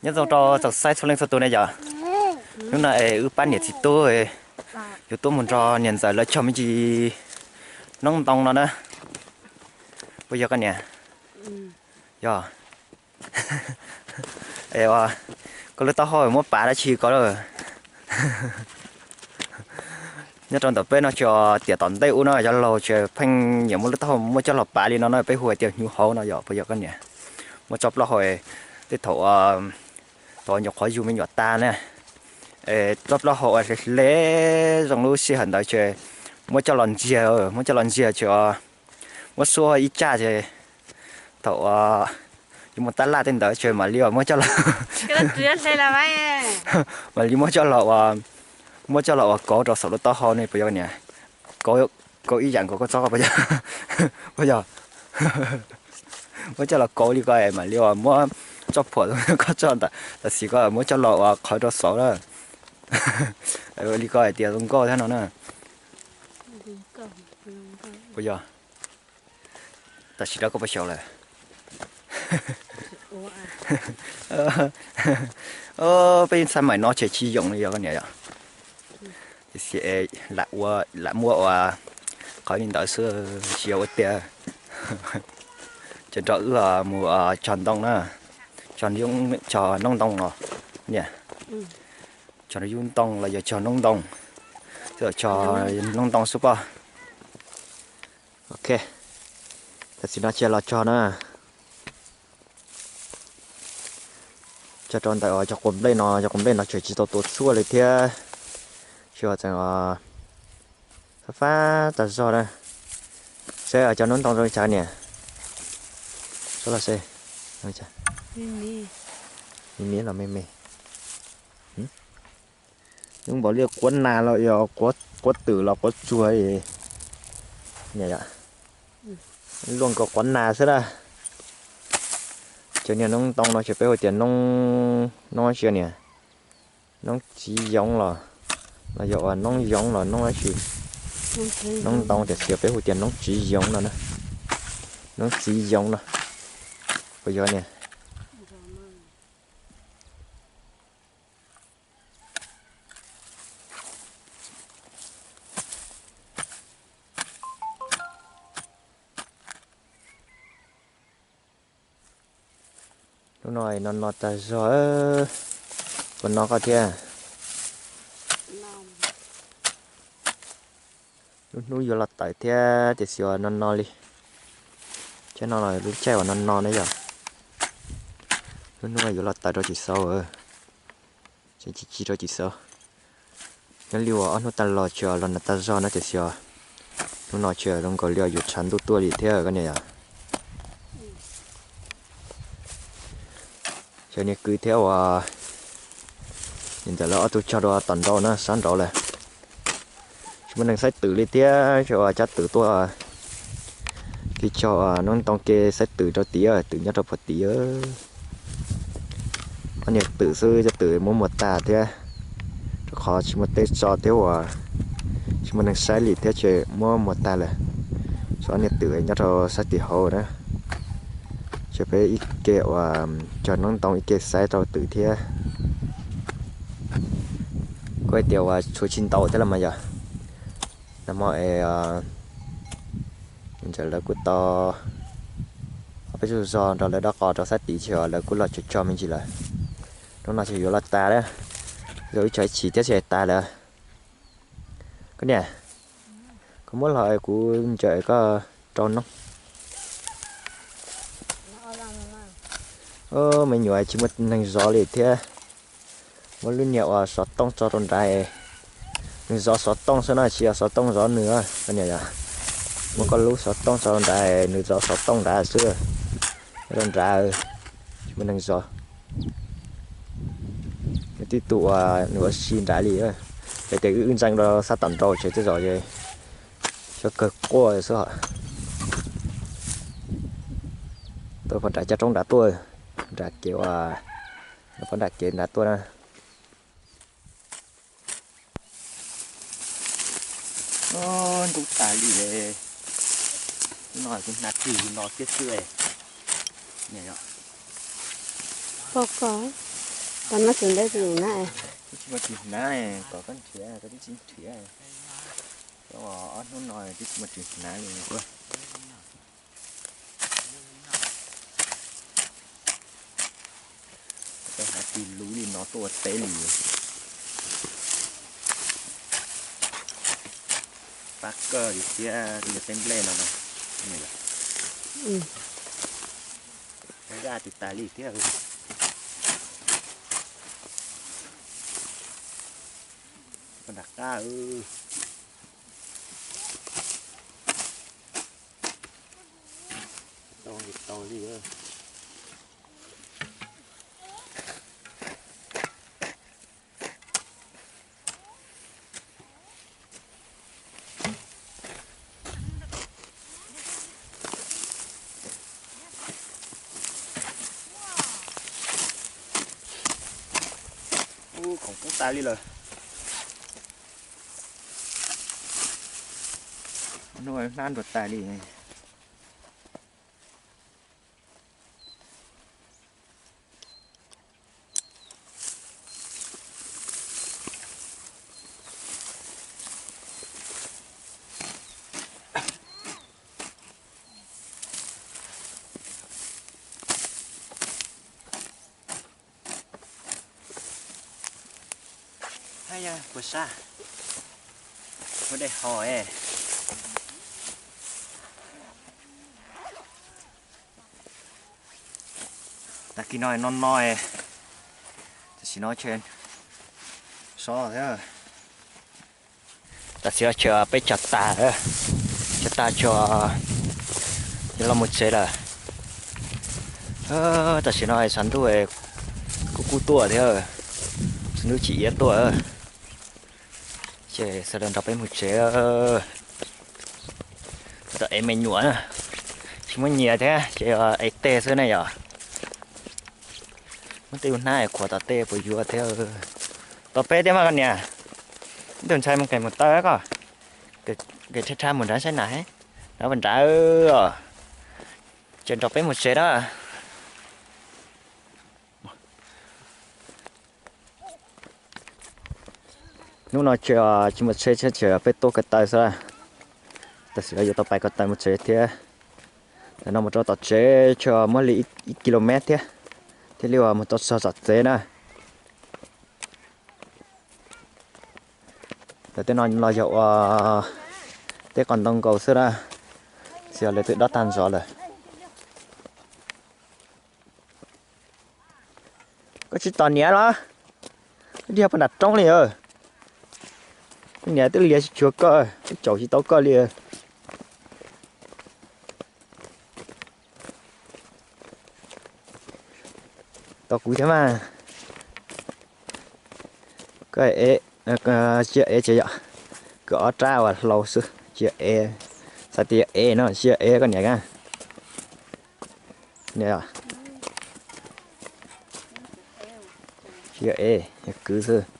Nyob zoo rau tsoom saib txhua leej txhua tus ne yom. Hnub no es wb pab niam txiv tub, yus tuaj mus nrog niam ntxawm lawv cog me ntsis noob ntoo no na. Puas yog koj niam? Yog. Es koj lub taub hau muab pav dab tsi ko lawm? Nyob rau ntawm peb no tsis tias tom ntej ub no cov laus tsis pheej nyiam muab lub taub hau muab coj los pav li no no, peb hu hais tias hnyuv hauv no yom, puas yog koj niam? Muab tso plaub hau, tej thaum thaum nyuam qhuav yug me nyuam tag na, tso plaub hau hle hle, zoo lub sij hawm ntawd ces muab coj los ntsiag, muab coj los ntsiag ces muab xuab ib tsaj ces thaum yuav mus tab laj tej ntawd ces mam li muab coj los, mam li muab coj los ua, muab coj los ua kauv rau saum lub taub hau ne puas yog niam? Kauv, kauv ib yam nkaus koj tsob ko puas yog? Muab coj los kauv li ko mam li ua muab tso phuam koj tso ntawm tam sim ko muab coj los ua qhawv rau saud na. Li ko hais tias zoo nkauj thiab no na. Puas yog? Tam sim no koj puas xyaum lawm? Peb ntxhais maim no ces tsis yoom li yog koj niam yom. Tiam sis lam muab ua qhawv li ntawd xwb tsis yog ua tiag. Ces nrog wb mus cog ntoo na, cog noob ntoo los niam, cog noob ntoo los yog cog noob ntoo, cog noob ntoo xwb pob. Ok, tam sim no cia los cog na. Cog rau ntawm cov quav nplej no, cov quav nplej no tseem tsis tau tuav tshuaj li thiab, tsis tseem fab fab tas zog na. Seb cov noob ntoo zoo li cas niam? Seb los seb, me me los me me. Zoo npaum li quav nas los yog quav twm los quav tsuag li. Luaj nkaus quav nas xwb na. Cov niag noob ntoo no ces peb hu tias noob, noob tsi niam, noob txiv yoov los, los yog uas noob yoov los noob dab tsi. Noob ntoo tiam sis peb hu tias noob txiv yoov no na. Noob txiv yoov no. Puas yog niam? Hnub no no no tas zog, puas no koj thiab? Lub hnub yuav los tawm thiab tiam sis uas no no li. Caij no los lub caij uas no no na yog. Lub hnub yuav los tawm rau tsis xaus, tseem ci ci rau tsis xaus. Nyob li uas ob hnub tas los tsis los nag tas zog na tiam sis hnub no tsis zoo nkaus li uas yuav tshav ntuj tuaj li thiab koj niam yom. Cov niag kwv thiab uas niam ntxawm lawv ob tug cog dua tom nraud na, sab nraud lawm. Tsis muaj neeg saib twm li thiab, tsis ua cab twm tuaj. Kev cog noob ntoo kev saib twm rau tid, twm nyob rau puag tid. Ob niag twm xwb, cab twm muab muag tag thiab, rau qhov tsis muaj teb tso thiab uas tsis muaj neeg saib li thiab ces muab muag tag lawm. Tsuas ob niag twm nyob rau sab tim hauv na. Ces peb ib ke uas cog noob ntoo ib ke saib rau twm thiab. Kuj hais tias uas tshuav tsis ntau thiab los mas yog. Nag hmo es ntawm lawv kuj tau ob peb zug zog nrog lawv dob qos rau sab tid ces lawv kuj los tsuag tsuag me ntsis lawm. Hnub no ces yuav los tas lawm, zoo ib tsam ib chim thiab ces tas lawm. Koj niam, koj muab los kuv ntsaws koj rau noob. Me nyuam tsis muaj neeg zov li thiab. Muab lub niag uas xov tooj tso rau nrad, nws zov xov tooj xwb no, tsis yog xov tooj zov nws. Muab koj lub xov tooj tso rau nrad, nws zov xov tooj nrad xwb. Rau nrad, tsis muaj neeg zov. Nws tib tug uas nws ua si nrad li. Ces tias wb ntsees rau sab tom nraud ces tej zaum xyov kawg quaj xwb hos. Tuaj pom nram caj roob nrad tuaj, nram kev uas, pom nram kev nrad tuaj na. Ntub tas li, no kuv hnav twg no kiag xwb. Pom koj. Koj muab tus ntawd tus na. Twb tsis muaj tus hnav, kom koj nrhiav koj twb tsis nrhiav. Ob hnub no twb tsis muaj tus hnav li. Tej hav tig luv li no tuaj ua teb li. Pab koj li thiab, yog tej nplej no. Zaj tis tas li thiab. Koj nram qab. Tau li tau li. Ub, khoom poob tas li lawm. Hnub hnab nrua tas li. Hab yog puas sab, puas dej hos es. Tag kis no no no, tam sim no tseem sov thiab. Tam sim no tseem peb cog tag, cog tag tso, yuav los mus tsev lawm. Tam sim no tshav ntuj kuj kub tuaj thiab, tshav ntuj chim iab tuaj. Ces sawv daws nrog peb mus tsev. Tau ev me nyuam, tsis muaj nyias thiab ces ev tej xwb ne yom. Muab tej lub hnab qhuav tom tej puas yuav thiab. Tos peb thiab mas koj niam. Ib tug ntxhais mus nqes mus taw koj, nqes rhab rhab mus nrad saib nas, nrad nrad os. Ces nrog peb mus tsev na. Hnub no tsis mus tsev thiab, tseem peb tuaj ko taw xwb. Tam sim no yuav tau pais ko taw mus tsev thiab. Ntawm no mus rau tom tsev tseem muaj li ib kilomev thiab, thiaj li uas mus tau txog tom tsev na. Ntawm tej no los yog ua teb qos ntoo nkaus xwb na, tsis yog lawv twb dob tag ntxov lawm. Koj tsis tos niam los? Koj dim puag nram roob li os. Koj niam twb liav tsis tshua koj, twb caum tsis tau koj li. Tos kuv thiab mas. Koj, tsis yog ev ces yog, koj ob rab uas hlau xwb, tsis yog ev. Xav tias yog ev no, tsis yog ev koj niam. Tsis yog ev, yog kwv xwb.